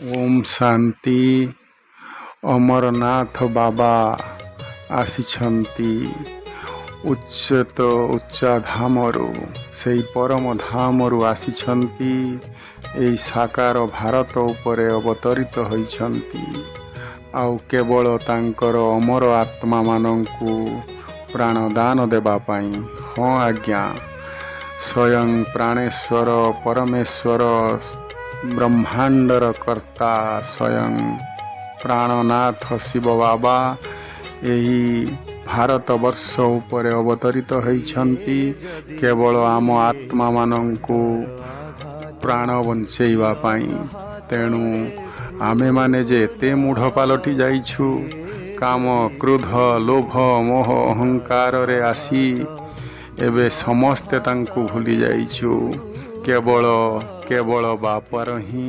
ଓମ୍ ଶାନ୍ତି। ଅମରନାଥ ବାବା ଆସିଛନ୍ତି ଉଚ୍ଚତ ଉଚ୍ଚାଧାମରୁ, ସେଇ ପରମ ଧାମରୁ ଆସିଛନ୍ତି। ଏଇ ସାକାର ଭାରତ ଉପରେ ଅବତରିତ ହୋଇଛନ୍ତି ଆଉ କେବଳ ତାଙ୍କର ଅମର ଆତ୍ମାମାନଙ୍କୁ ପ୍ରାଣଦାନ ଦେବା ପାଇଁ। ହଁ ଆଜ୍ଞା, ସ୍ୱୟଂ ପ୍ରାଣେଶ୍ୱର ପରମେଶ୍ୱର, ବ୍ରହ୍ମାଣ୍ଡର କର୍ତ୍ତା, ସ୍ୱୟଂ ପ୍ରାଣନାଥ ଶିବ ବାବା ଏହି ଭାରତବର୍ଷ ଉପରେ ଅବତରିତ ହୋଇଛନ୍ତି କେବଳ ଆମ ଆତ୍ମାମାନଙ୍କୁ ପ୍ରାଣ ବଞ୍ଚେଇବା ପାଇଁ। ତେଣୁ ଆମେମାନେ ଯେ ଏତେ ମୂଢ଼ ପାଲଟି ଯାଇଛୁ, କାମ, କ୍ରୋଧ, ଲୋଭ, ମୋହ, ଅହଙ୍କାରରେ ଆସି ଏବେ ସମସ୍ତେ ତାଙ୍କୁ ଭୁଲି ଯାଇଛୁ। କେବଳ କେବଳ ବାପାର ହିଁ